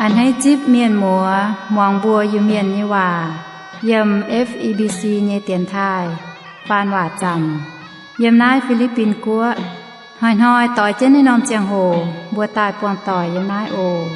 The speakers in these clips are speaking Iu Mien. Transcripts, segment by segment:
A'hneiv zipv mienh muoz muangx mbuo Iu-Mienh nyei waac yiem F E B C nyei dienx taaih faan waac zaamc yiem naaiv Fi^li^bin Guoqv. Hnoi-hnoi doix jienv naaiv norm ziangh hoc mbuo daaih buangh doic yiem naaiv oc.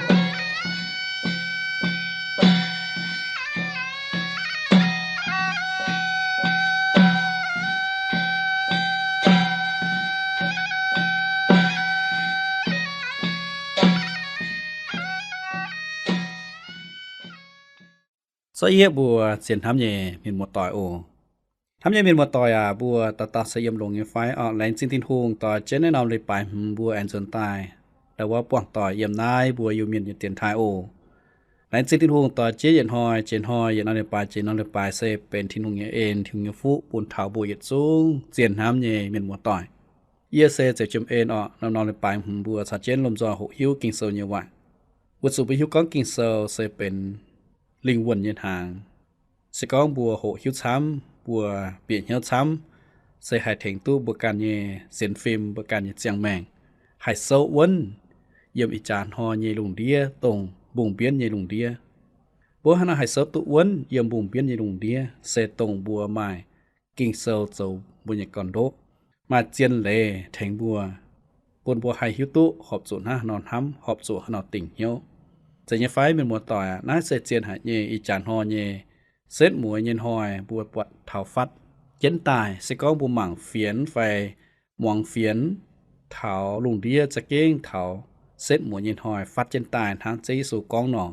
Za'gengh mbuo zien hnamv nyei mienh muoz-doic oc. Hnamv nyei mienh muoz-doic aac, mbuo dauh dauh se yiem longx nyei fai? Orqc, laengz zingh Tin-Hungh doix jienv naaiv norm leiz-baaix hmz mbuo aengx nzuonx daaih ndau wuov buangh doic yiem naaiv mbuo Iu-Mienh nyei dienx taaih oc. Laengz zingh Tin-Hungh doix jienv yietc hnoi jiex hnoi, yietc norm leiz-baaix jiex norm leiz-baaix se benx Tin-Hungh nyei en, Tin-Hungh nyei fuqv bun taux mbuo yietc zungv zien hnamv nyei mienh muoz-doic. Yie se Ziouc Jiem En orqc. Norm norm leiz-baaix hmz mbuo caux jienv lomh nzoih hoqc hiuv Ging-Sou nyei waac, weic zuqc mbuo hiuv gorngv Ging-Sou se benx lingh wuonh nyei hnaangx. Se gorngv mbuo hoqc hiuv camv, mbuo bieqc hnyouv camv, se haih tengx duqv mbuo ganh nyei sienx fim, mbuo ganh nyei ziangh maengc, haih souv wuonv yiem ih jaax hnoi nyei lungh ndiev dongh mbungh mbienv nyei lungh ndiev. Mbuo hnangv naaiv haih souv duqv wuonv yiem mbungh mbienv nyei lungh ndiev se dongh mbuo maaih Ging-Sou zoux mbuo nyei gorn-ndoqv, maaih zien leiz tengx mbuo, bun mbuo haih hiuv duqv horpc zuqc hnangv haaix nor hnamv, horpc zuqc haaix nor dingc hnyouv. Zeiz nyei fai, mienh muoz-doic aac? Naaiv se zien haic nyei. Ih jaax hnoi nyei setv mueiz nyei hnoi mbuo buatc taux fatv jienv daaih. Se gorngv mbuo mangc fienx fai muangx fienx taux lungh ndiev, za'gengh taux setv mueiz nyei hnoi fatv jienv daaih hnangv Ziouv Yesu gorngv nor.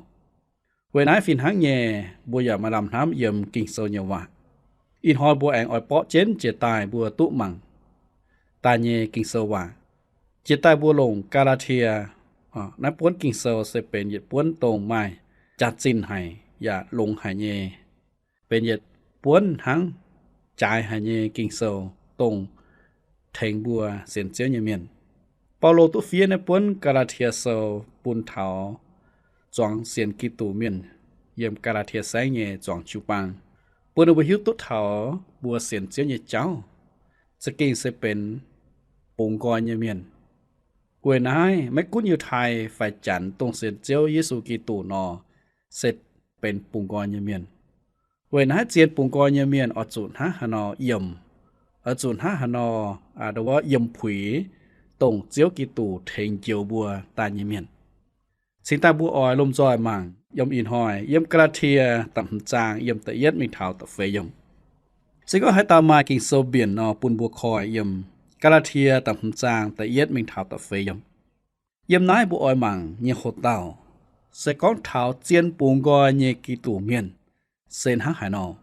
Weic naaiv fih hnangv nyei, mbuo yaac maaih lamh hnamv yiem Ging-Sou nyei waac. Ih hnoi mbuo aengx oix borqv jienv jiex daaih mbuo duqv mangc daaih nyei Ging-Sou waac. Jiex daaih mbuo longc Gaa^laa^tie, naaiv buonv Ging-Sou se benx yietc buonv dongh maaih jaax-zinh haic yaac longx haic nyei, benx yietc buonv hnangv jaaix haic nyei Ging-Sou, dongh tengx mbuo sienx Ziouv nyei mienh. Baulo duqv fiev naaiv buonv Gaa^laa^tie Sou bun taux zuangx sienx Giduc mienh yiem Gaa^laa^tie Saengv nyei zuangx jiu-baang, bun ninh mbuo hiuv duqv taux mbuo sienx Ziouv nyei jauv za'gengh se benx bungx nqoi nyei mienh. Weic naaiv maiv gunv Yiutai fai Janx, dongh sienx Ziouv Yesu Giduc nor, se benx bungx nqoi nyei mienh. Weic naaiv zien bungx nqoi nyei mienh oix zuqc hnangv haaix nor yiem, oix zuqc hnangv haaix nor, aa, ndau wuov yiem puix, dongh Ziouv Giduc tengx njoux mbuo daaih nyei mienh. Cingx daaih mbuo oix lomh nzoih mangc yiem ih hnoi yiem Gaa^laa^tie da'hmz zaang yiem da'yietv mingh taux da'feix yiemc. Se gorngv haaix dauh maaih Ging-Sou mbienc nor, bun mbuo koi yiem Gaa^laa^tie da'hmz zaang da'yietv mingh taux da'feix yiemc. Yiem naaiv mbuo oix mangc nyei hoc dauh se gorngv taux zien bungx nqoi nyei Giduc mienh se hnangv haaix nor.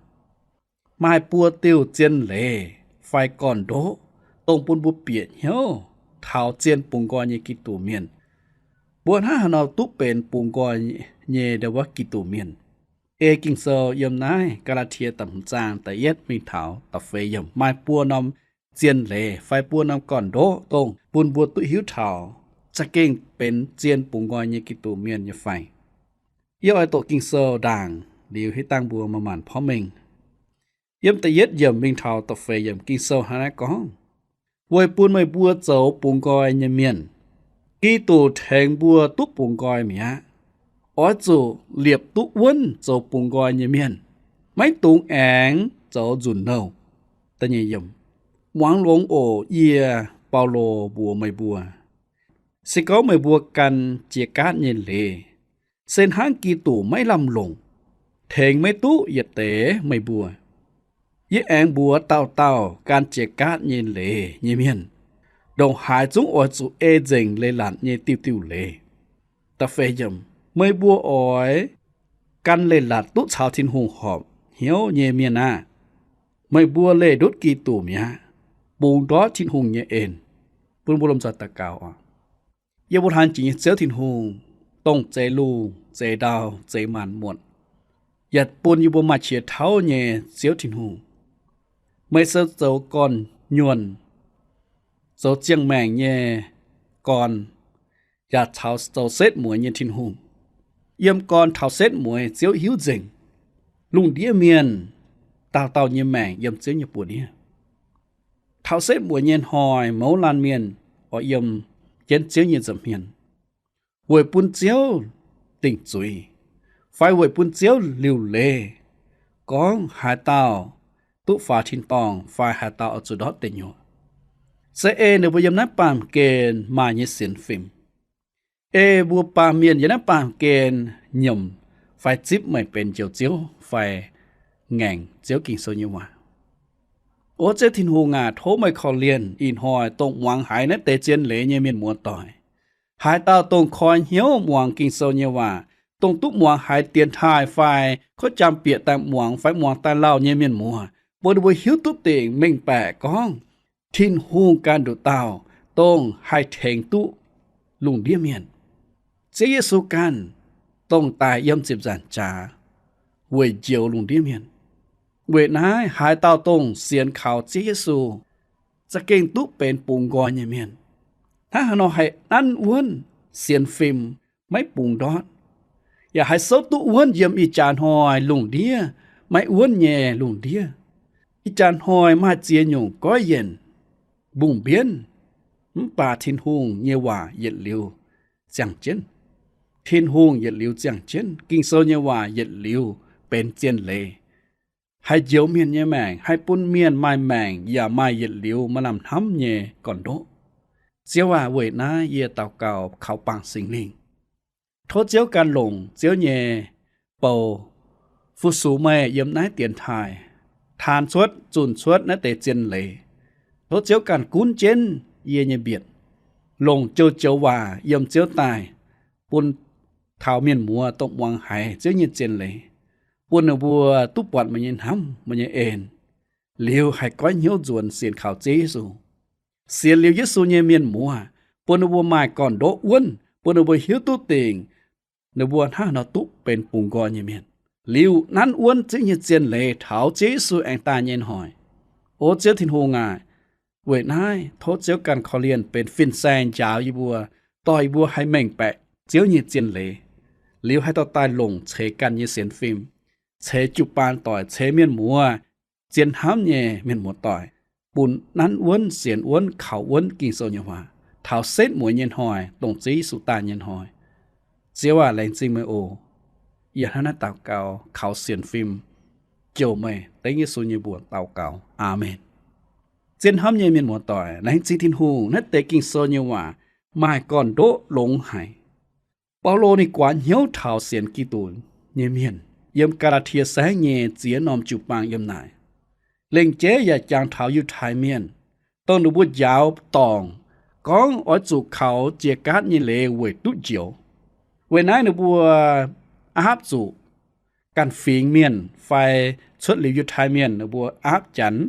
Maaih buo diuh zien leiz fai gorn-ndoqv dongh bun mbuo bieqc hnyouv taux zien bungx nqoi nyei Giduc mienh. Mbuo hnangv haaix nor duqv benx bungx nqoi nyei ndau wuov Giduc mienh? Ei Ging-Sou yiem naaiv Gaa^laa^tie da'hmz zaang da'yietv mingh taux da'feix yiemc maaih buo norm zien leiz fai buo norm gorn-ndoqv dongh bun mbuo duqv hiuv taux za'gengh benx zien bungx nqoi nyei Giduc mienh nyei fai. Yie oix doqc Ging-Sou ndaangc liuz hitv dangh mbuo manc-manc porv mengh. Yiem da'yietv yiemc mingh taux da'feix yiemc Ging-Sou hnangv naaiv gorngv, weic bun meih mbuo zoux bungx nqoi nyei mienh, Giduc tengx mbuo duqv bungx nqoi mi'aqv. Oix zuqc liepc duqv wuonv zoux bungx nqoi nyei mienh, maiv dungx aengx zoux nzunc nouh. Muangx longx oc. Yie, Baulo, mbuox meih mbuo, se gorngv meih mbuo gan jiex gaatv nyei leiz, se hnangv Giduc maiv lamh longc, tengx maiv duqv yietc deix meih mbuo. Yie aengx mbuox dauh dauh gan jiex gaatv nyei leiz nyei mienh, ndongc haaix zungv oix zuqc ei nzengc leiz-latc nyei diuh diuh leiz. Meih mbuo oix gan leiz-latc duqv caux Tin-Hungh horpc hnyouv nyei mienh aah! Meih mbuo leih ndutv Giduc mi'aqv, bungx ndortv Tin-Hungh nyei en. Bun mbuo lomh nzoih daux gaux oc. Yie mbuo hlang jiex nyei Ziouv Tin-Hungh, dongh zeix lungh, zeix ndau, zeix maanc muotc, yaac bun yie mbuo maaih qiex tauv nyei Ziouv Tin-Hungh. Meih se zoux gorn-nyuonh, zoux ziangh maengc nyei gorn, yaac caux zoux setv mueiz nyei Tin-Hungh. Yiem gorn taux setv mueiz Ziouv hiuv nzengc. Lungh ndiev mienh dauh dauh nyei maengc yiem Ziouv nyei buoz-ndiev. Taux setv mueiz nyei hnoi mouz laanh mienh oix yiem jienv Ziouv nyei nza'hmien, weic bun Ziouv dingc zuiz, fai weic bun Ziouv liuc leiz gorngv haaix dauh duqv faaux tin-dorngh fai haaix dauh oix zuqc ndortv deic nyuoqc, se ei ninh mbuo yiem naaiv baamh gen maaih nyei sienx fim, ei mbuo baamh mienh yiem naaiv baamh gen nyiemc fai zipv meih benx Njoux Ziouv fai ngaengc Ziouv Ging-Sou nyei waac. O Ziouv Tin-Hungh aac, tov meih korv-lienh ih hnoi dongh muangx haiz naaiv deix zien leiz nyei mienh muoz-doic. Haaix dauh dongh koi hnyouv muangx Ging-Sou nyei waac, dongh duqv muangx haiz dienx taaih fai kov jaang bieqc daaih muangx fai muangx daaih lauh nyei mienh muoz, bun ninh mbuo hiuv duqv dingc mengh baeqc gorngv Tin-Hungh ganh nduqc dauh dongh haih tengx duqv lungh ndiev mienh. Ziouv Yesu ganh dongh daaih yiem ziepc nzaangc jaax weic njoux lungh ndiev mienh. Weic naaiv haaix dauh dongh sienx kaux Ziouv Yesu za'gengh duqv benx bungx nqoi nyei mienh. Hnangv haaix nor haih nanv wuonv sienx fim maiv bungx ndortv, yaac haih souv duqv wuonv yiem ih jaax hnoi lungh ndiev maiv wuonv nyei lungh ndiev. Ih jaax hnoi maaih ziex nyungc goiv yienc mbungh mbienv, mv baac Tin-Hungh nyei waac yietc liuz ziangh jienv. Tin-Hungh yietc liuz ziangh jienv. Ging-Sou nyei waac yietc liuz benx zien leiz, haih njoux mienh nyei maengc, haih bun mienh maaih maengc yaac maaih yietc liuz maaih lamh hnamv nyei gorn-ndoqv. Ziouv aac, weic naaiv yie daux gaux kaux bangc Singx Lingh. Tov Ziouv ganh longc Ziouv nyei bou fu-sux meih yiem naaiv dienx taaih, taan cuotv zunh cuotv naaiv deix zien leiz. Tov Ziouv ganh gunv jienv yie nyei mbietc, longc joux-joux waac yiem Ziouv daaih bun taux mienh muoz dongh muangx haiz Ziouv nyei zien leiz, bun ninh mbuo duqv buatc meih nyei hnamv, meih nyei en, liuz haih goiv hnyouv nzuonx sienx kaux Ziouv Yesu. Sienx liuz Yesu nyei mienh muoz, bun ninh mbuo maaih gorn-ndoqv wuonv, bun ninh mbuo hiuv duqv dingc ninh mbuo hnangv haaix nor duqv benx bungx nqoi nyei mienh, liuz nanv wuonv Ziouv nyei zien leiz taux Ziouv Yesu aengx daaih nyei hnoi. O Ziouv Tin-Hungh aac, weic naaiv tov Ziouv ganh korv-lienh benx fin-saeng njaaux yie mbuo, dorh yie mbuo haih mengh baeqc Ziouv nyei zien leiz, liuz haih dorh daaih longc ceix ganh nyei sienx fim, ceix jiu-baang doic, ceix mienh muoz, zien hnamv nyei mienh muoz-doic, bun nanv wuonv, sienx wuonv, kaux wuonv Ging-Sou nyei waac taux setv mueiz nyei hnoi, dongh Ziouv Yesu daaih nyei hnoi. Ziouv aac, laengz zingh meih oc. Yie hnangv naaiv daux gaux kaux sienx fim, jouh meih dengv Yesu nyei mbuox daux gaux. Aamen. Zien hnamv nyei mienh muoz-doic, laengz zingh Tin-Hungh, naaiv deix Ging-Sou nyei waac maaih gorn-ndoqv longx haic. Baulo ninh guaax hnyouv taux sienx Giduc nyei mienh yiem Gaa^laa^tie Saengv nyei ziex norm jiu-baang yiem naaic. Lengc jeiv yaac jangx taux Yiutai Mienh, dongh ninh mbuo njaaux dorngc gorngv oix zuqc kaux jiex gaatv nyei leiz weic duqv njoux. Weic naaiv ninh mbuo aapv zuqc ganh fingx mienh fai cuotv liuz Yiutai Mienh ninh mbuo aapv Janx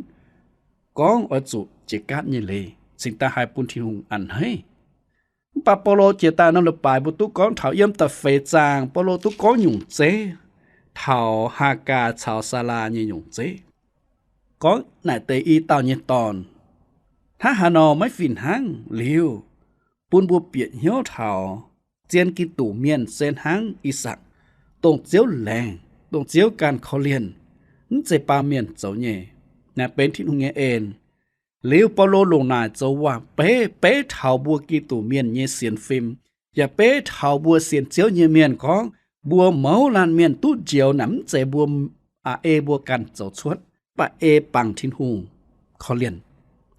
gorngv oix zuqc jiex gaatv nyei leiz cingx daaih haih bun Tin-Hungh a'hneiv. Mv baac Baulo jiex daaih norm leiz-baaix mbuo duqv gorngv taux yiem da'feix zaang, Baulo duqv gorngv nyungc zeiv taux Haagaa caux Saalaa nyei nyungc zeiv, gorngv naaic deix i dauh nyei dorn hnangv haaix nor maiv fih hnangv liuz, bun mbuo bieqc hnyouv taux zien Giduc mienh se hnangv I^sakc, dongh Ziouv laengz, dongh Ziouv ganh korv-lienh, mv zeiz baamh mienh zoux nyei. Naaiv benx Tin-Hungh nyei en. Liuz Baulo longc naaic zoux waac-beiv beiv taux mbuo Giduc mienh nyei sienx fim, yaac beiv taux mbuo sienx Ziouv nyei mienh gorngv, mbuo mouz laanh mienh duqv njoux naaic mv zeiz mbuo, aa, ei mbuo ganh zoux cuotv, mv baac ei bangc Tin-Hungh korv-lienh.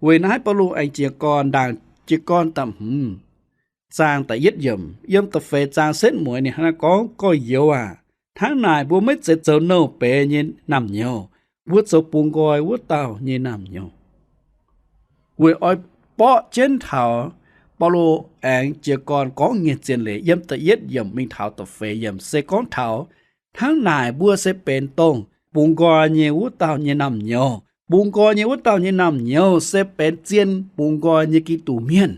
Weic naaiv Baulo aengx jiez gorn ndaangc jiez gorn da'hmz zaang da'yietv yiemc, yiem da'feix zaang setv mueiz ninh hnangv naaiv gorngv, Gorx-youz aac, hnangv naaic mbuo maiv zeiz zoux nouh beiz nyei naamh nyouz, mbuo zoux bungx nqoi wuov dauh nyei naamh nyouz. Weic oix borqv jienv taux Baulo aengx jiez gorn gorngv nyei zien leiz yiem da'yietv yiemc mingh taux da'feix yiemc se gorngv taux hnangv naaic mbuo se benx dongh bungx nqoi nyei wuov dauh nyei naamh nyouz. Bungx nqoi nyei wuov dauh nyei naamh nyouz se benx zien bungx nqoi nyei Giduc mienh.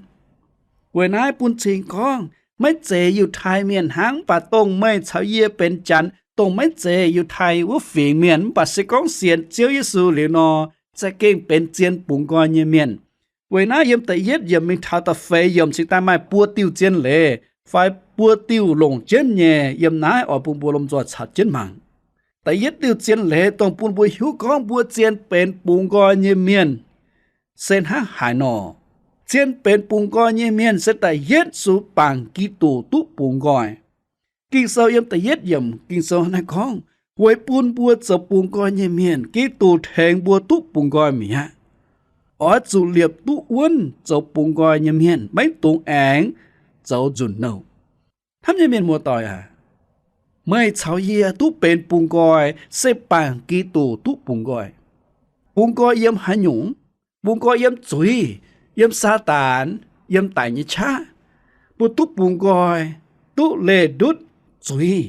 Weic naaiv bun cing gorngv, maiv zeiz Yiutai Mienh hnangv, mv baac dongh meih caux yie benx Janx, dongh maiv zeiz Yiutai wuov fingx mienh, mv baac se gorngv sienx Ziouv Yesu liuz nor, za'gengh benx zien bungx nqoi nyei mienh. Weic naaiv yiem da'yietv yiemc mingh taux da'feix yiemc cingx daaih maaih buo diuh zien leiz fai buo diuh longc jienv nyei. Yiem naaiv oix bun mbuo lomh nzoih caux jienv mangc. Da'yietv diuh zien leiz dongh bun mbuo hiuv gorngv mbuo zien benx bungx nqoi nyei mienh se hnangv haaix nor. Zien benx bungx nqoi nyei mienh se da'yietv zuqc bangc Giduc duqv bungx nqoi. Ging-Sou yiem da'yietv yiemc Ging-Sou naaiv gorngv, weic bun mbuo zoux bungx nqoi nyei mienh, Giduc tengx mbuo duqv bungx nqoi mi'aqv. Oix zuqc liepc duqv wuonv zoux bungx nqoi nyei mienh, maiv dungx aengx zoux nzunc nouh. Hnamv nyei mienh muoz-doic aac, meih caux yie duqv benx bungx nqoi se bangc Giduc duqv bungx nqoi. Bungx nqoi yiem haaix nyungc? Bungx nqoi yiem zuiz, yiem Saadaan, yiem daic nyei qaqv. Mbuo duqv bungx nqoi, duqv leih ndutv zuiz,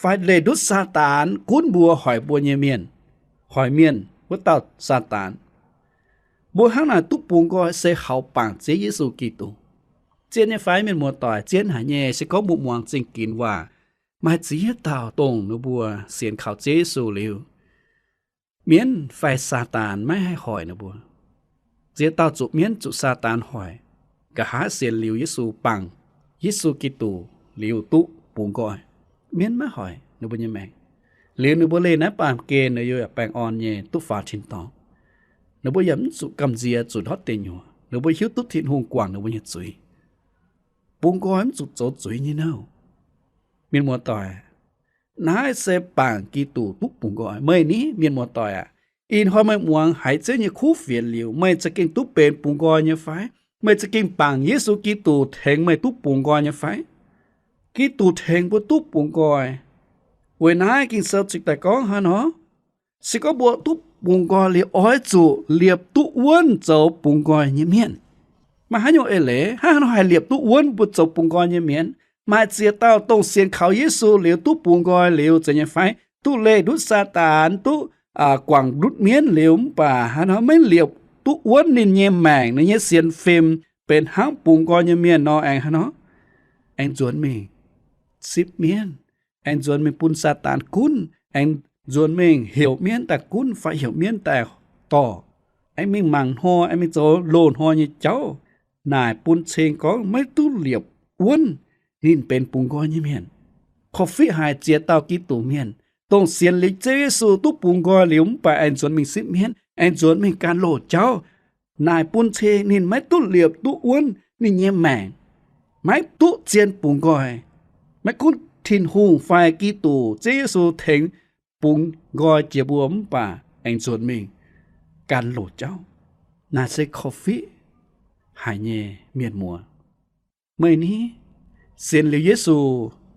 fai leih ndutv Saadaan gunv mbuo, hoic mbuo nyei mienh, hoic mienh wuov dauh Saadaan. Mbuo hnangv naaic duqv bungx nqoi se houx bangc Ziouv Yesu Giduc. Zien nyei fai mienh muoz-doic? Zien haic nyei. Se gorngv mbuo muangx zingh ginx waac, maaih ziex dauh dongh ninh mbuo sienx kaux Ziouv Yesu liuz, mienv fai Saadaan maiv haih hoic ninh mbuo. Ziex dauh zuqc mienv zuqc Saadaan hoic, nqa'haav sienx liuz Yesu, bangc Yesu Giduc liuz duqv bungx nqoi. Mienv maiv hoic ninh mbuo nyei maengc. Liuz ninh mbuo leih naaiv baamh gen, ninh yaac baengh orn nyei duqv faaux tin-dorngh. Ninh mbuo yaac mv zuqc gamh nziex zuqc ndortv deic nyuoqc. Ninh mbuo hiuv duqv Tin-Hungh guangc ninh mbuo nyei zuiz. Bungx nqoi mv zuqc zoux zuiz nyei nouh. Mienh muoz-doic, naaiv se bangc Giduc duqv bungx nqoi. Meih ni, mienh muoz-doic aac, ih hnoi meih muangx haiz Ziouv nyei kuv fienx liuz, meih za'gengh duqv benx bungx nqoi nyei fai? Meih za'gengh bangc Yesu Giduc tengx meih duqv bungx nqoi nyei fai? Giduc tengx mbuo duqv bungx nqoi. Weic naaiv Ging-Sou cingx daaih gorngv hnangv nor, se gorngv mbuo duqv bungx nqoi liuz, oix zuqc liepc duqv wuonv zoux bungx nqoi nyei mienh. Maaih haaix nyungc eix leiz hnangv haaix nor haih liepc duqv wuonv mbuo zoux bungx nqoi nyei mienh? Maaih ziex dauh dongh sienx kaux Yesu liuz duqv bungx nqoi liuz zeiz nyei fai? Duqv leih ndutv Saadaan, duqv guangc ndutv mienv liuz, mv baac hnangv haaix nor maiv liepc duqv wuonv ninh nyei maengc, ninh nyei sienx fim, benx hnangv bungx nqoi nyei mienh nor, aengx hnangv haaix nor? Aengx nzuonx mingh sipv mienv, aengx nzuonx mingh bun Saadaan gunv, aengx nzuonx mingh heuc mienv daaih gunv fai heuc mienv daaih dorh, aengx mingh mangc hnoi, aengx mingh zoux loz-hnoi nyei jauv. Naaic bun cing gorngv maiv duqv liepc wuonv ninh benx bungx nqoi nyei mienh. Korv-fiqv haic ziex dauh Giduc mienh, dongh sienx liuz Ziouv Yesu duqv bungx nqoi liuz, mv baac aengx nzuonx mingh sipv mienv, aengx nzuonx mingh gan loz-jauv. Naaic bun cing ninh maiv duqv liepc duqv wuonv ninh nyei maengc, maiv duqv zien bungx nqoi. Maiv gunv Tin-Hungh fai Giduc, Ziouv Yesu tengx bungx nqoi jiex mbuo, mv baac aengx nzuonx mingh gan loz-jauv. Naaiv se korv-fiqv haic nyei mienh muoz. Meih ni, sienx liuz Yesu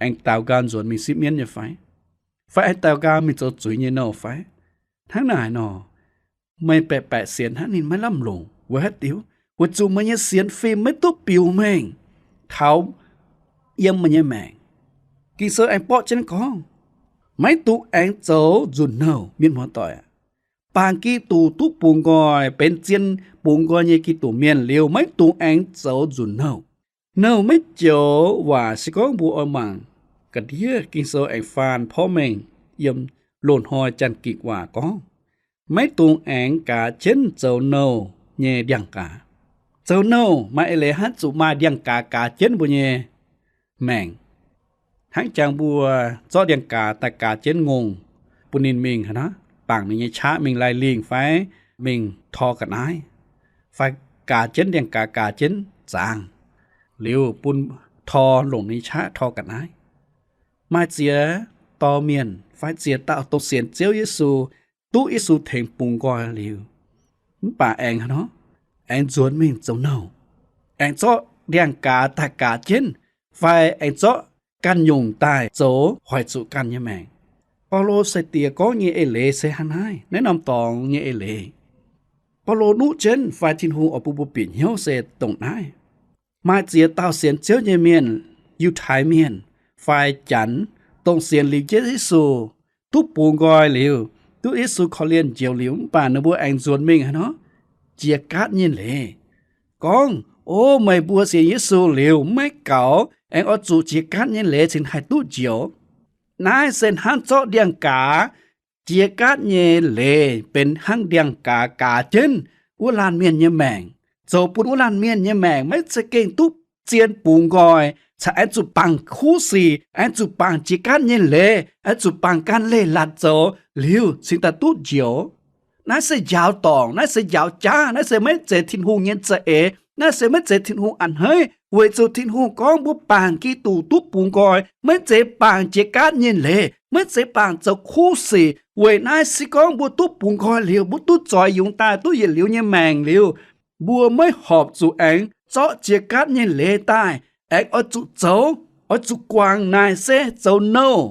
aengx daaux nqaang nzuonx mingh sipv mienv nyei fai? Fai aengx daaux nqaang mingh zoux zuiz nyei nouh fai? Hnangv naaic nor, meih baeqc baeqc sienx hnangv ninh maiv lamh longc. Weic haaix diuc? Weic zuqc meih nyei sienx fim maiv duqv biux mengh taux yiem meih nyei maengc. Ging-Sou aengx borqv jienv gorngv, maiv dungx aengx zoux nzunc nouh. Mienh muoz-doic aac, bangc Giduc duqv bungx nqoi, benx zien bungx nqoi nyei Giduc mienh liuz, maiv dungx aengx zoux nzunc nouh. Nouh maiv joux waac se gorngv mbuo oix mangc ga'ndiev Ging-Sou aengx faan porv mengh yiem loz-hnoi Janx-Gikc waac gorngv, maiv dungx aengx gaaz jienv zoux nouh nyei ndiangx-gaaz. Zoux nouh maaih eix leiz hnangv zuqc maaih ndiangx-gaaz gaaz jienv mbuo nyei maengc. Hnangv jangx mbuo zorqv ndiangx-gaaz daaih gaaz jienv ngongh bun ninh mingh hnangv nor, bangc ninh nyei qaqv mingh lai lingh fai mingh tor ga'naaiv, fai gaaz jienv ndiangx-gaaz gaaz jienv zaangz, liuz bun tor longc ninh nyei qaqv tor ga'naaiv. Maaih ziex dorh mienh fai ziex dauh dongh sienx Ziouv Yesu, duqv Yesu tengx bungx nqoi liuz, mv baac aengx hnangv nor, aengx nzuonx mingh zoux nouh, aengx zorqv ndiangx-gaaz daaih gaaz jienv, fai aengx zorqv ganh nyungc daaih zoux hoic zuqc ganh nyei maengc. Baulo sai-diex gorngv nyei eix leiz se hnangv naaiv, naaiv norm dorngx nyei eix leiz. Baulo nuqv jienv fai Tin-Hungh oix bun mbuo bieqc hnyouv se dongh naaiv. Maaih ziex dauh sienx Ziouv nyei mienh, Yiutai Mienh fai Janx, dongh sienx liuz Ziouv Yesu, duqv bungx nqoi liuz, duqv Yesu korv-lienh njoux liuz, mv baac ninh mbuo aengx nzuonx mingh hnangv nor, jiex gaatv nyei leiz. Gorngv, O, meih mbuo sienx Yesu liuz maiv gaux, aengx oix zuqc jiex gaatv nyei leiz cingx haih duqv njoux. Naaiv se hnangv zorqv ndiangx-gaaz jiex gaatv nyei leiz benx hnangv ndiangx-gaaz gaaz jienv wuov laanh mienh nyei maengc, zoux bun wuov laanh mienh nyei maengc maiv za'gengh duqv zien bungx nqoi, caux aengx zuqc bangc kuv sic, aengx zuqc bangc jiex gaatv nyei leiz, aengx zuqc bangc ganh leiz-latc zoux liuz cingx daaih duqv njoux. Naaiv se njaaux dorngc, naaiv se njaaux jaav, naaiv se maiv zeiz Tin-Hungh nyei za'eix, naaiv se maiv zeiz Tin-Hungh a'hneiv. weic zuqc Tin-Hungh gorngv mbuo bangc Giduc duqv bungx nqoi, maiv zeiz bangc jiex gaatv nyei leiz, maiv zeiz bangc zoux kuv sic. Weic naaiv se gorngv mbuo duqv bungx nqoi liuz, mbuo duqv zoix yungz daaih, duqv yietc liuz nyei maengc liuz, mbuo maiv horpc zuqc aengx zorqv jiex gaatv nyei leiz daaih. Aengx oix zuqc zoux, oix zuqc guangc naaic se zoux nouh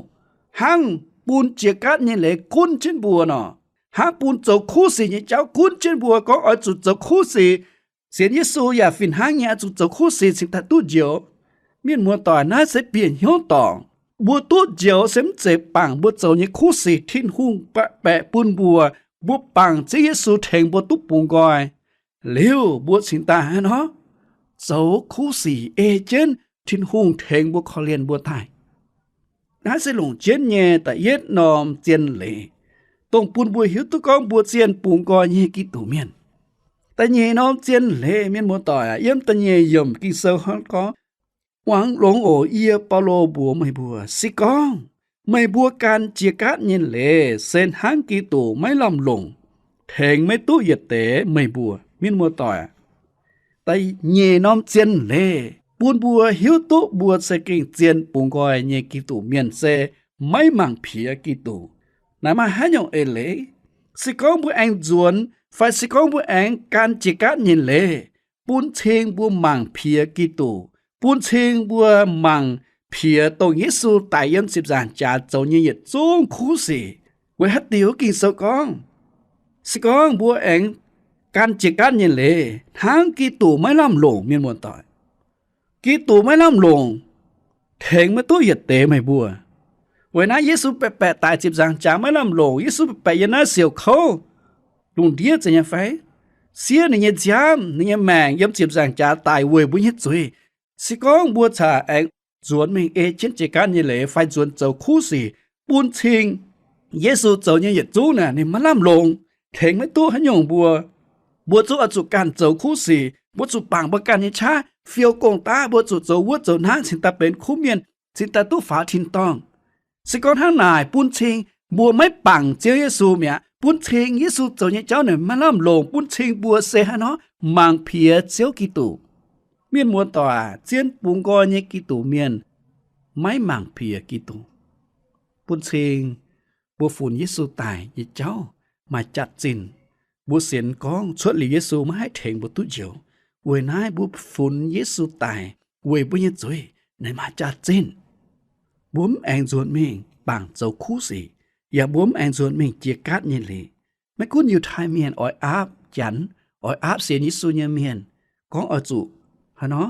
hnangv bun jiex gaatv nyei leiz gunv jienv mbuo nor, hnangv bun zoux kuv sic nyei jauv gunv jienv mbuo. Gorngv oix zuqc zoux kuv sic, sienx Yesu yaac fih hnangv nyei oix zuqc zoux kuv sic cingx daaih duqv njoux. Mienh muoz-doic, naaiv se bieqc hnyouv dorngc. Mbuo duqv njoux se mv zeiz bangc mbuo zoux nyei kuv sic. Tin-Hungh baeqc bun mbuo, mbuo bangc Ziouv Yesu tengx mbuo duqv bungx nqoi liuz, mbuo cingx daaih hnangv nor zoux kuv sic ei jienv Tin-Hungh tengx mbuo korv-lienh mbuo daaih. Naaiv se longc jienv nyei da'yietv norm zien leiz, dongh bun mbuo hiuv duqv gorngv mbuo zien bungx nqoi nyei Giduc mienh. Da'nyeic norm zien leiz, mienh muoz-doic, yiem da'nyeic yiemc Ging-Sou hnangv gorngv, Muangx longx oc. Yie, Baulo, mbuox meih mbuo, se gorngv meih mbuo gan jiex gaatv nyei leiz se hnangv Giduc maiv lamh longc, tengx maiv duqv yietc deix meih mbuo. Mienh muoz-doic, da'nyeic norm zien leiz bun mbuo hiuv duqv mbuo se gengh zien bungx nqoi nyei Giduc mienh se maiv mangc piex Giduc. Naaiv maaih haaix nyungc eix leiz? Se gorngv mbuo aengx nzuonx fai se gorngv mbuo aengx gan jiex gaatv nyei leiz, bun cing mbuo mangc piex Giduc, bun cing mbuo mangc piex dongh Yesu daic yiem ziepc nzaangc jaax zoux nyei yietc zungv kuv sic. Weic haaix diuc? Ging-Sou gorngv, se gorngv mbuo aengx gan jiex gaatv nyei leiz hnangv Giduc maiv lamh longc, mienh muoz-doic, Giduc maiv lamh longc, tengx maiv duqv yietc deix meih mbuo. Weic naaiv Yesu baeqc baeqc daic ziepc nzaangc jaax maiv lamh longc. Yesu baeqc baeqc yiem naaiv siouc kouv, lungh ndiev zeiz nyei fai? Siev ninh nyei nziaamv, ninh nyei maengc yiem ziepc nzaangc jaax daic weic mbuo nyei zuiz. Se gorngv mbuo caux aengx nzuonx mingh ei jienv jiex gaatv nyei leiz fai nzuonx zoux kuv sic, bun cing Yesu zoux nyei yietc zungv naaic ninh maiv lamh longc, tengx maiv duqv haaix nyungc mbuo. Mbuo zungv oix zuqc ganh zoux kuv sic, mbuo zuqc bangc mbuo ganh nyei qaqv, fiou gong-daqv, mbuo zuqc zoux wuov zoux naaiv cingx daaih benx kuv mienh, cingx daaih duqv faaux tin-dorngh. Se gorngv hnangv naaic bun cing mbuo maiv bangc Ziouv Yesu mi'aqv, bun cing Yesu zoux nyei jauv naaic maiv lamh longc, bun cing mbuo se hnangv nor mangc piex Ziouv Giduc. Mienh muoz-doic, zien bungx nqoi nyei Giduc mienh maiv mangc piex Giduc. Bun cing mbuo funx Yesu daic nyei jauv maaih jaax-zinh. Mbuo sienx gorngv cuotv liuz Yesu maiv haih tengx mbuo duqv njoux. Weic naaiv mbuo funx Yesu daic weic mbuo nyei zuiz naaic maaih jaax-zinh. Mbuo mv aengx nzuonx mingh bangc zoux kuv sic, yaac mbuo mv aengx nzuonx mingh jiex gaatv nyei leiz. Maiv gunv Yiutai Mienh oix aapv Janx, oix aapv sienx Yesu nyei mienh, gorngv oix zuqc hnangv nor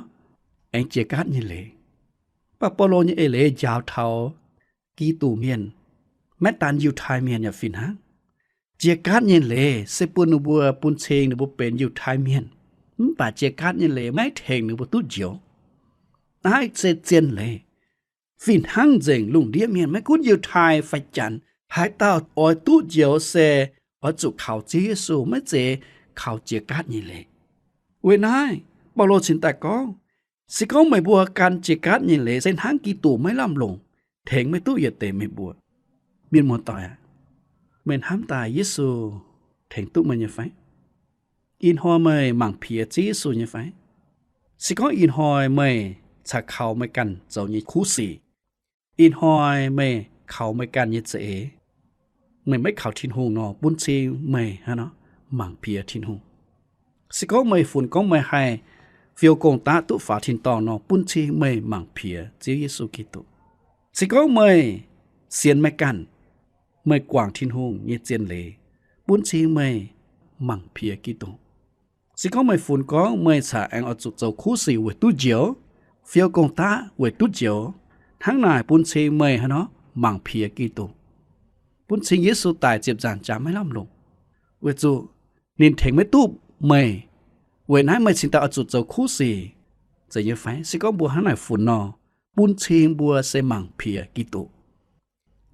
aengx jiex gaatv nyei leiz. Mv baac Baulo nyei eix leiz njaaux taux Giduc Mienh, maiv daan Yiutai Mienh yaac fih hnangv. Jiex gaatv nyei leiz se bun ninh mbuo, bun cing ninh mbuo benx Yiutai Mienh. Mv baac jiex gaatv nyei leiz maiv tengx ninh mbuo duqv njoux. Naaiv se zien leiz. Fih hnangv nzengc lungh ndiev mienh, maiv gunv Yiutai fai Janx, haaix dauh oix duqv njoux se oix zuqc kaux Ziouv Yesu, maiv zeiz kaux jiex gaatv nyei leiz. Weic naaiv Baulo cingx daaih gorngv, se gorngv meih mbuo gan jiex gaatv nyei leiz se hnangv Giduc maiv lamh longc, tengx maiv duqv yietc deix meih mbuo. Mienh muoz-doic aac, meih hnamv daaih Yesu tengx duqv meih nyei fai? Ih hnoi meih mangc piex Ziouv Yesu nyei fai? Se gorngv ih hnoi meih caux kaux meih ganh zoux nyei kuv sic, ih hnoi meih kaux meih ganh nyei za'eix, meih maiv kaux Tin-Hungh nor, bun cing meih hnangv nor mangc piex Tin-Hungh. Se gorngv meih funx gorngv meih haih fiou gong-daqv duqv faaux tin-dorngh nor, bun cing meih mangc piex Ziouv Yesu Giduc. Se gorngv meih sienx meih ganh, meih guangc Tin-Hungh nyei zien leiz, bun cing meih mangc piex Giduc. Se gorngv meih funx gorngv meih caux aengx oix zuqc zoux kuv sic weic duqv njoux, fiou gong-daqv weic duqv njoux, hnangv naaic bun cing meih hnangv nor mangc piex Giduc. Bun cing Yesu daic ziepc nzaangc jaax maiv lamh longc, weic zuqc ninh tengx maiv duqv meih. Weic naaiv meih cingx daaih oix zuqc zoux kuv sic zeiz nyei fai? Se gorngv mbuo hnangv naaic funx nor, bun cing mbuo se mangc piex Giduc.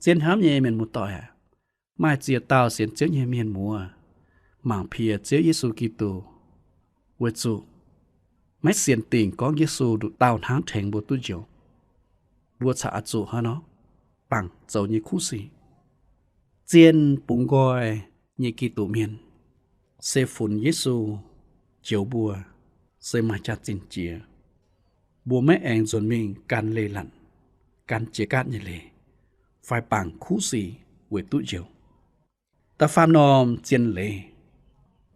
Zien hnamv nyei mienh muoz-doic aac, maaih ziex dauh sienx Ziouv nyei mienh muoz mangc piex Ziouv Yesu Giduc, weic zuqc maiv sienx dingc gorngv Yesu nduqc dauh hnangv tengx mbuo duqv njoux. Mbuo caux oix zuqc hnangv nor bangc zoux nyei kuv sic. Zien bungx nqoi nyei Giduc mienh se funx Yesu njoux mbuo se maaih jaax-zinh jiex. mbuo maiv aengx nzuonx mingh gan leiz-latc, gan jiex gaatv nyei leiz, fai bangc kuv sic weic duqv njoux. Da'faam norm zien leiz,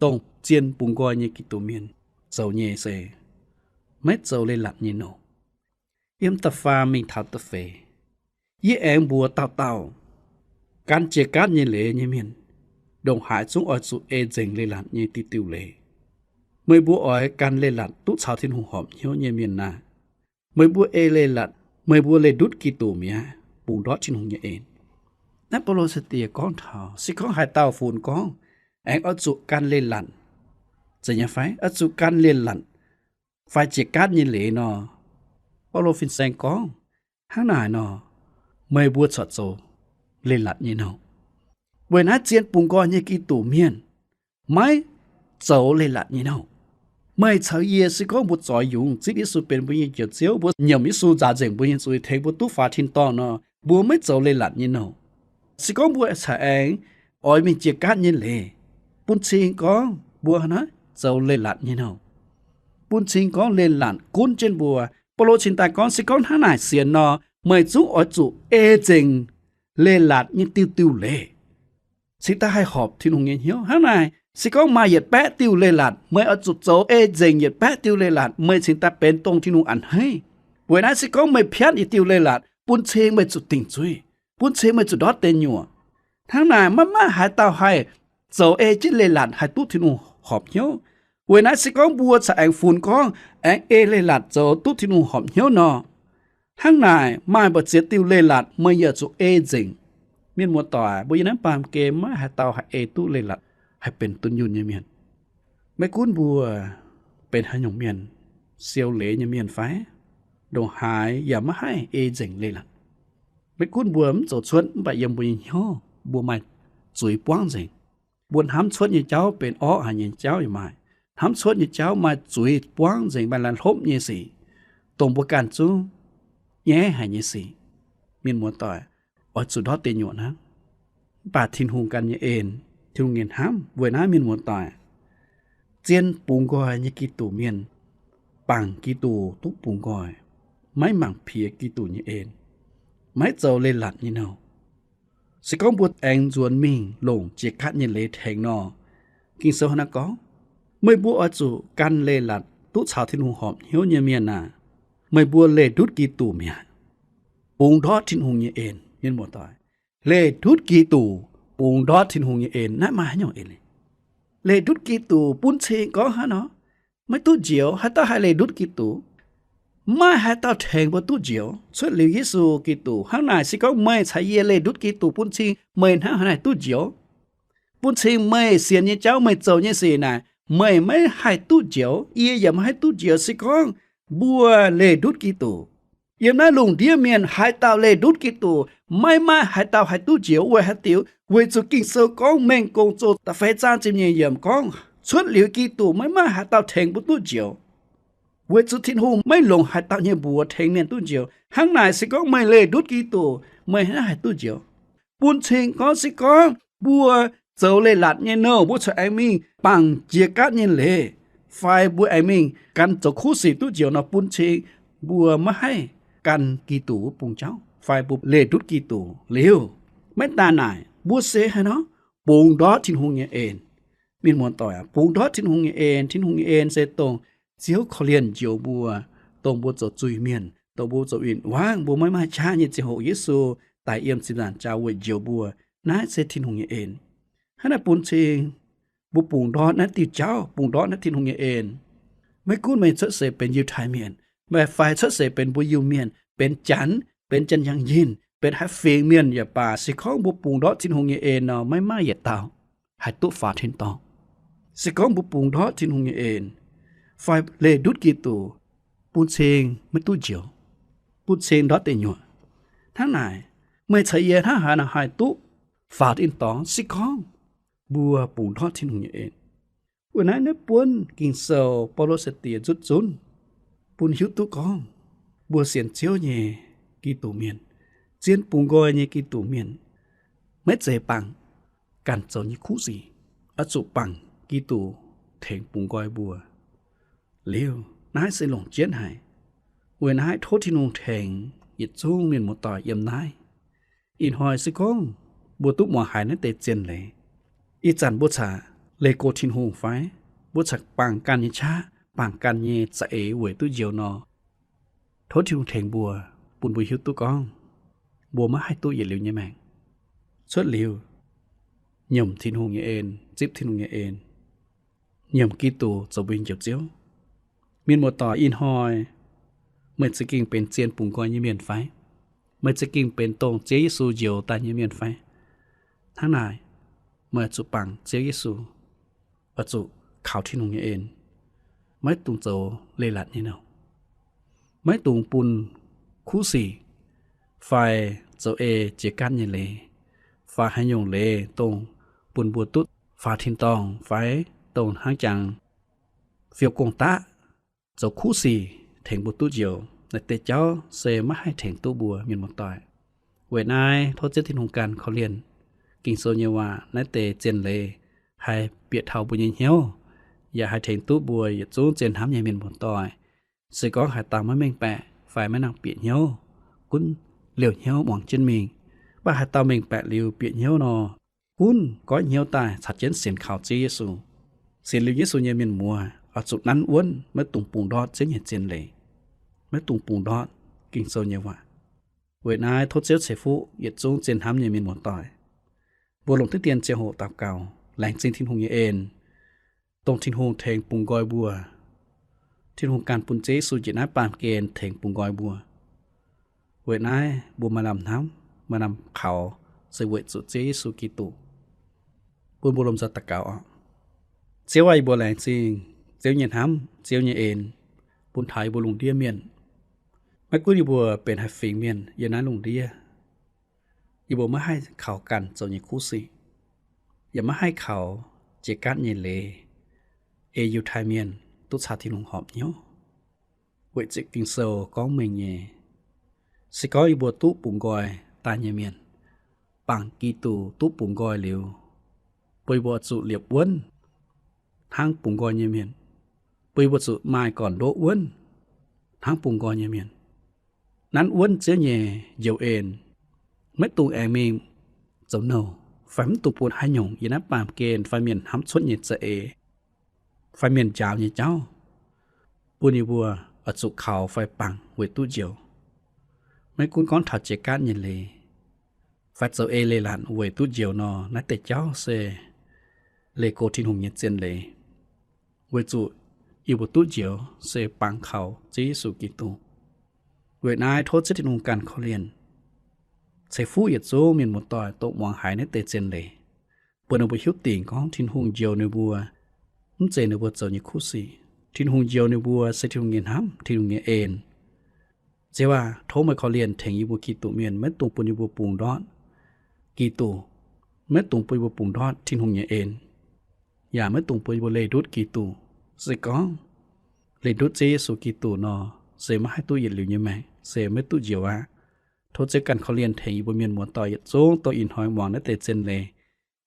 dongh zien bungx nqoi nyei Giduc mienh zoux nyei se maiv zoux leiz-latc nyei nouh. Yiem da'faam mingh taux da'feix, yie aengx mbuox dauh dauh gan jiex gaatv nyei leiz nyei mienh, ndongc haaix zungv oix zuqc ei nzengc leiz-latc nyei diuh diuh leiz. Meih mbuo oix gan leiz-latc duqv caux Tin-Hungh horpc hnyouv nyei mienh naaic, meih mbuo ei leiz-latc, meih mbuo leih ndutv Giduc mi'aqv, bungx ndortv Tin-Hungh nyei en. Naaiv Baulo sai-diex gorngv taux se gorngv haaix dauh funx gorngv aengx oix zuqc gan leiz-latc, zeiz nyei fai? Oix zuqc gan leiz-latc fai jiex gaatv nyei leiz nor, Baulo fin-saeng gorngv, hnangv naaic nor, meih mbuo corc zoux leiz-latc nyei nouh. Weic naaiv zien bungx nqoi nyei Giduc mienh maiv zoux leiz-latc nyei nouh. Meih caux yie se gorngv mbuo zoix yungz zipv Yesu benx mbuo nyei Njoux Ziouv, mbuo nyiemc Yesu nzaaux nzengc mbuo nyei zuiz, tengx mbuo duqv faaux tin-dorngh nor, mbuo maiv zoux leiz-latc nyei nouh. Se gorngv mbuo caux aengx oix mingh jiex gaatv nyei leiz, bun cing gorngv mbuo naaiv zoux leiz-latc nyei nouh. Bun cing gorngv leiz-latc gunv jienv mbuo. Baulo cingx daaih gorngv, se gorngv hnangv naaic sienx nor, meih zungv oix zuqc ei nzengc leiz-latc nyei diuh diuh leiz, cingx daaih haih horpc Tin-Hungh nyei hnyouv. Hnangv naaic, se gorngv maaih yietc baeqv diuh leiz-latc, meih oix zuqc zoux ei nzengc yietc baeqv diuh leiz-latc, meih cingx daaih benx dongh Tin-Hungh a'hneiv. Weic naaiv se gorngv meih piatv yietc diuh leiz-latc, bun cing meih zuqc dingc zuiz, bun cing meih zuqc ndortv deic nyuoqc. Hnangv naaic, maiv maaih haaix dauh haih zoux ei jienv leiz-latc haih duqv Tin-Hungh horpc hnyouv. Weic naaiv se gorngv mbuo caux aengx funx gorngv aengx ei leiz-latc zoux duqv Tin-Hungh horpc hnyouv nor, hnangv naaic maaih mbu'ziex diuh leiz-latc meih yaac zuqc ei nzengc. Mienh muoz-doic, mbuo yiem naaiv baamh gen maiv haaix dauh haih ei duqv leiz-latc haih benx dunh yunh nyei mienh. Maiv gunv mbuo benx haaix nyungc mienh, siou leiz nyei mienh fai, ndongc haaix yaac maiv haih ei nzengc leiz-latc. Maiv gunv mbuo mv zoux cuotv, mv baac yiem mbuo nyei hnyouv mbuo maaih zuiz buangv nzengc. Mbuo hnamv cuotv nyei jauv benx orqv haic nyei jauv yaac maaih. Hnamv cuotv nyei jauv maaih zuiz buangv nzengc, maaih laih hlopv nyei sic, dongh mbuo ganh zungv nyaiv haic nyei sic. Mienh muoz-doic, oix zuqc ndortv deic nyuoqc hnangv. Mv baac Tin-Hungh ganh nyei en, Tin-Hungh nyei hnamv, weic naaiv mienh muoz-doic, zien bungx nqoi nyei Giduc mienh, bangc Giduc duqv bungx nqoi, maiv mangc piex Giduc nyei en, maiv zoux leiz-latc nyei nouh. Se gorngv mbuo aengx nzuonx mingh longc jiex gaatv nyei leiz tengx nor, Ging-Sou hnangv naaiv gorngv, meih mbuo oix zuqc gan leiz-latc duqv caux Tin-Hungh horpc hnyouv nyei mienh aah! Meih mbuo leih ndutv Giduc mi'aqv, bungx ndortv Tin-Hungh nyei en. Mienh muoz-doic, leih ndutv Giduc, bungx ndortv Tin-Hungh nyei en, naaiv maaih haaix nyungc eix leiz? Leih ndutv Giduc bun cing gorngv hnangv nor, maiv duqv njoux. Haaix dauh haih leih ndutv Giduc? Maaih haaix dauh tengx mbuo duqv njoux cuotv liuz Yesu Giduc. Hnangv naaic se gorngv meih caux yie leih ndutv Giduc bun cing meih hnangv haaix naaic duqv njoux? Bun cing meih sienx nyei jauv, meih zoux nyei sic naaic, meih maiv haih duqv njoux, yie yaac maiv haih duqv njoux se gorngv mbuo leih ndutv Giduc. Yiem naaiv lungh ndiev mienh haaix dauh leih ndutv Giduc, maiv maaih haaix dauh haih duqv njoux. Weic haaix diuc? Weic zuqc Ging-Sou gorngv, Mengh Gong Zoh da'feix zaang ziepc nyeic yiemc gorngv, cuotv liuz Giduc maiv maaih haaix dauh tengx mbuo duqv njoux. Weic zuqc Tin-Hungh maiv longc haaix dauh nyei mbuox tengx mienh duqv njoux. Hnangv naaic se gorngv meih leih ndutv Giduc, meih hnangv haih duqv njoux. Bun cing gorngv se gorngv mbuo zoux leiz-latc nyei nouh, mbuo corc aengx mingh bangc jiex gaatv nyei leiz, fai mbuo aengx mingh gan zoux kuv sic duqv njoux nor, bun cing mbuo maiv haih gan Giduc wuov bung jauv fai mbuo leih ndutv Giduc liuz. Maiv daaih naaic, mbuo se haaix nor? Bungx ndortv Tin-Hungh nyei en. Mienh muoz-doic aac, bungx ndortv Tin-Hungh nyei en. Tin-Hungh nyei en se dongh Ziouv korv-lienh njoux mbuo, dongh mbuo zoux zuiz-mienh, dongh mbuo zoux win-wangv, mbuo maiv maaih qaqv nyei ziangh hoc Yesu daic yiem ziepc nzaangc jaax weic njoux mbuo. Naaiv se Tin-Hungh nyei en. Hnangv naaic bun cing mbuo bungx ndortv naaiv diuh jauv, bungx ndortv naaiv Tin-Hungh nyei en. Maiv gunv meih cuotv seix benx Yiutai Mienh, meih fai cuotv seix benx mbuo Iu-Mienh, benx Janx, benx Janx-Yangh Yinh, benx haaix fingx mienh yaac baac, se gorngv mbuo bungx ndortv Tin-Hungh nyei en nor, maiv maaih yietc dauh haih duqv faaux tin-dorngh. Se gorngv mbuo bungx ndortv Tin-Hungh nyei en fai leih ndutv Giduc, bun cing maiv duqv njoux, bun cing ndortv deic nyuoqc. Hnangv naaic, meih caux yie hnangv haaix nor haih duqv faaux tin-dorngh? Se gorngv mbuo bungx ndortv Tin-Hungh nyei en. Weic naaiv, naaiv buonv Ging-Sou Baulo sai-diex nzutv zunv bun hiuv duqv gorngv mbuo sienx Ziouv nyei Giduc Mienh, zien bungx nqoi nyei Giduc Mienh, maiv zeiz bangc ganh zoux nyei kuv sic, oix zuqc bangc Giduc tengx bungx nqoi mbuo. Liuz naaiv se longc jienv haic. Weic naaiv tov Tin-Hungh tengx yietc zungv mienh muoz-doic yiem naaiv. Ih hnoi se gorngv mbuo duqv muangx haiz naaiv deix zien leiz, ih zanc mbuo caux leih go Tin-Hungh fai mbuo caux bangc ganh nyei qaqv, bangc ganh nyei za'eix weic duqv njoux nor, tov Tin-Hungh tengx mbuo, bun mbuo hiuv duqv gorngv mbuo maiv haih duqv yietc liuz nyei maengc. Cuotv liuz nyiemc Tin-Hungh nyei en, zipv Tin-Hungh nyei en, nyiemc Giduc zoux mbuo nyei Njoux Ziouv. Mienh muoz-doic, ih hnoi meih za'gengh benx zien bungx nqoi nyei mienh fai? Meih za'gengh benx dongh Ziouv Yesu njoux daaih nyei mienh fai? Hnangv naaic, meih oix zuqc bangc Ziouv Yesu, oix zuqc kaux Tin-Hungh nyei en, maiv dungx zoux leiz-latc nyei nouh, maiv dungx bun kuv sic fai zoux ei jiex gaatv nyei leiz, fai haaix nyungc leiz dongh bun mbuo duqv faaux tin-dorngh fai dongh hnangv jangx fiou gong-daqv, zoux kuv sic tengx mbuo duqv njoux. Naaiv deix jauv se maiv haih tengx duqv mbuo, mienh muoz-doic. Weic naaiv tov Ziouv Tin-Hungh ganh korv-lienh Ging-Sou nyei waac, naaiv deix zien leiz haih bieqc taux mbuo nyei hnyouv, yaac haih tengx duqv mbuo yietc zungv zien hnamv nyei mienh muoz-doic. Se gorngv haaix dauh maiv mengh baeqc fai maiv nangh bieqc hnyouv, gunv liouh hnyouv muangx jienv mingh, mv baac haaix dauh mengh baeqc liuz bieqc hnyouv nor, gunv goiv hnyouv daaih caux jienv sienx kaux Ziouv Yesu. Sienx liuz Yesu nyei mienh muoz oix zuqc nanv wuonv, maiv dungx bungx ndortv Ziouv nyei zien leiz, maiv dungx bungx ndortv Ging-Sou nyei waac. Weic naaiv tov Ziouv ceix fuqv yietc zungv zien hnamv nyei mienh muoz-doic. Mbuo longc diqv dien ziangh hoc daux gaux, laengz zingh Tin-Hungh nyei en, dongh Tin-Hungh tengx bungx nqoi mbuo. Tin-Hungh ganh bun Ziouv Yesu njiec naaiv baamh gen tengx bungx nqoi mbuo. Weic naaiv mbuo maaih lamh hnamv, maaih lamh kaux, se weic zuqc Ziouv Yesu Giduc. Bun mbuo lomh nzoih daux gaux oc. Ziouv aah, yie mbuo laengz zingh Ziouv nyei hnamv, Ziouv nyei en, bun taux yie mbuo lungh ndiev mienh. Maiv gunv yie mbuo benx haaix fingx mienh yiem naaiv lungh ndiev, yie mbuo maiv haih kaux ganh zoux nyei kuv sic, yaac maiv haih kaux jiex gaatv nyei leiz, ei Yiutai Mienh duqv caux Tin-Hungh horpc hnyouv. Weic zuqc Ging-Sou gorngv mengh nyei, se gorngv yie mbuo duqv bungx nqoi daaih nyei mienh, bangc Giduc duqv bungx nqoi liuz, bun yie mbuo zuqc liepc wuonv hnangv bungx nqoi nyei mienh, bun yie mbuo zuqc maaih gorn-ndoqv wuonv hnangv bungx nqoi nyei mienh. Nanv wuonv Ziouv nyei njoux en, maiv dungx aengx mingh zoux nouh, fai maiv dungx bun haaix nyungc yiem naaiv baamh gen fai mienh hnamv cuotv nyei za'eix fai mienh njaaux nyei jauv, bun yie mbuo oix zuqc kaux fai bangc weic duqv njoux. Maiv gunv gorngv taux jiex gaatv nyei leiz fai zoux ei leiz-latc weic duqv njoux nor, naaiv deix jauv se leih go Tin-Hungh nyei zien leiz, weic zuqc yie mbuo duqv njoux se bangc kaux Ziouv Yesu Giduc. Weic naaiv tov Ziouv Tin-Hungh ganh korv-lienh, ceix fuqv yietc zungv mienh muoz-doic dongh muangx haiz naaiv deix zien leiz, bun ninh mbuo hiuv dingc gorngv Tin-Hungh njoux ninh mbuo mv zeiz ninh mbuo zoux nyei kuv sic. Tin-Hungh njoux ninh mbuo se Tin-Hungh nyei hnamv, Tin-Hungh nyei en. Ziouv aac, tov meih korv-lienh tengx yie mbuo Giduc Mienh maiv dungx bun yie mbuo bungx ndortv Giduc, maiv dungx bun yie mbuo bungx ndortv Tin-Hungh nyei en, yaac maiv dungx bun yie mbuo leih ndutv Giduc. Se gorngv leih ndutv Ziouv Yesu Giduc nor, se maiv haih duqv yietc liuz nyei maengc, se maiv duqv njoux aqv. Tov Ziouv ganh korv-lienh tengx yie mbuo mienh muoz-doic yietc zungv dongh ih hnoi muangx naaiv deix zien leiz.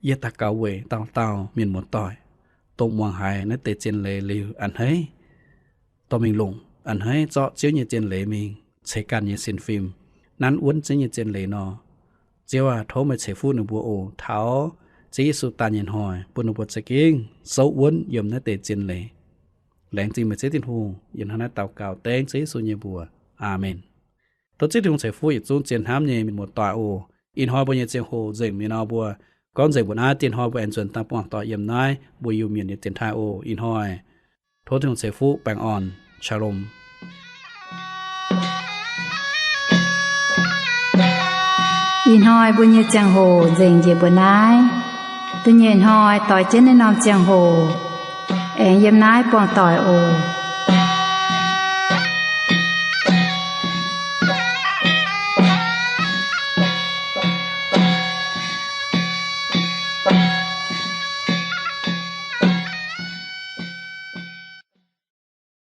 Yie daux gaux weic dauh dauh mienh muoz-doic, dongh muangx haiz naaiv deix zien leiz liuz a'hneiv dorh mingh longc, a'hneiv zorqv Ziouv nyei zien leiz mingh ceix ganh nyei sienx fim, nanv wuonv Ziouv nyei zien leiz nor, Ziouv aac, tov meih ceix fuqv ninh mbuo oc. Taux Ziouv Yesu daaih nyei hnoi, bun ninh mbuo za'gengh souv wuonv yiem naaiv deix zien leiz. Laengz zingh meih Ziouv Tin-Hungh. Yie hnangv naaiv daux gaux dengv Ziouv Yesu nyei mbuox. Aamen. Tov Ziouv Tin-Hungh ceix fuqv yietc zungv zien hnamv nyei mienh muoz-doic oc. Ih hnoi mbuo nyei ziangh hoc nzengc mi'aqv nor, mbuo gorngv nzengc mbuo naaiv. Dieh hnoi mbuo aengx nzuonx daaih buangh doic yiem naaiv mbuo Iu-Mienh nyei dienx taaih oc. Ih hnoi tov Tin-Hungh ceix fuqv baengh orn. Shalom. Ih hnoi mbuo nyei ziangh hoc nzengc njiec mbuo naaiv. Da'nyeic hnoi doix jienv naaiv norm ziangh hoc aengx yiem naaiv buangh doic oc.